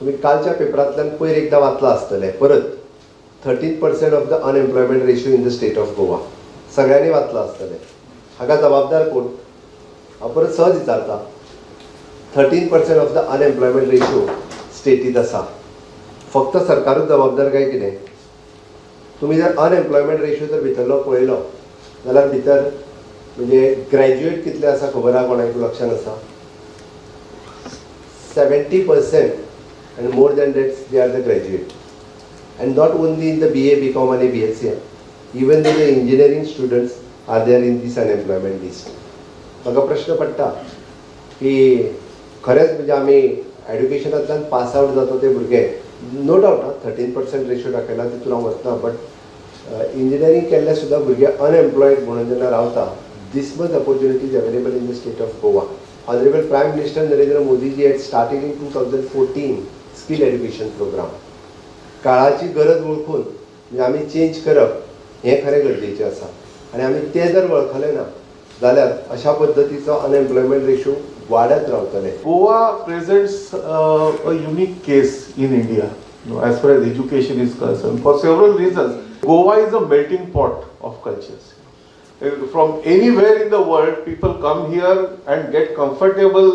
तुमी कालच्या पेपरांतल्यान पयर एकदां वाचलां आसतलें परत, 13% of the unemployment ratio in the state of Goa. सगळ्यांनी वाचलां आसतलें. हाका जबाबदार कोण? हांव परत सहज विचारता, 13% of the unemployment ratio स्टेटीत आसा, फक्त सरकारूच जबाबदार काय कितें? तुमी जर अनएम्प्लॉयमेंट रेशो जर भितरलो पळयलो जाल्यार भितर म्हणजे ग्रॅज्युएट कितले आसा खबर आहा कोणाक? लक्षान आसा? 70% and more than that, they are the graduate. And not only in the BA, BCom आनी BSc, even the engineering students are there in this unemployment list. म्हाका प्रश्न पडटा की खरेंच म्हणजे आमी एड्युकेशनांतल्यान पास आवट जाता ते भुरगे, नो डावट आं, 13% रेशो दाखयला तितून हांव वचना, बट इंजिनियरींग केल्ले सुद्दां भुरगे अनएम्प्लॉयड म्हणून जेन्ना रावता, this much opportunities available in the state of Goa. Honourable Prime Minister Narendra Modiji had started in 2014 skill education program. काळाची गरज वळखून म्हणजे आमी चेंज करप हें खरें गरजेचें आसा आनी आमी तें जर वळखलें ना जाल्यार अशा पद्दतीचो अनएम्प्लॉयमेंट रेशो वाडत रावतले. Goa presents a unique case in India, as far as education is concerned, for several reasons. Goa is a melting pot of cultures. From anywhere in the world, people come here and get comfortable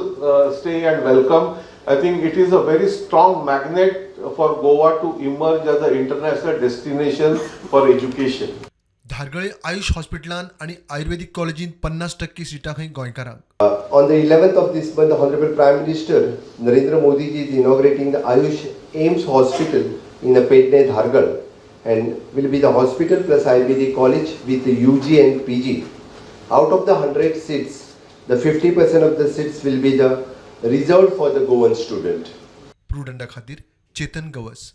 stay and welcome. I think it is a very strong magnet for Goa to emerge as an international destination for education. धारगळे आयुष हॉस्पिटलान आनी आयुर्वेदीक कॉलेजीन 50% सिटां खंय गोंयकारांक. On the 11th of this month, the Honorable Prime Minister Narendra Modi ji is inaugurating the Ayush AIIMS Hospital in the Pedne, Dhargal, and will be the hospital plus Ayurvedic college with the UG and PG. Out of the 100 seats, the 50% of the seats will be the reserved for the Goan student. प्रुडंटा खातीर चेतन गवस.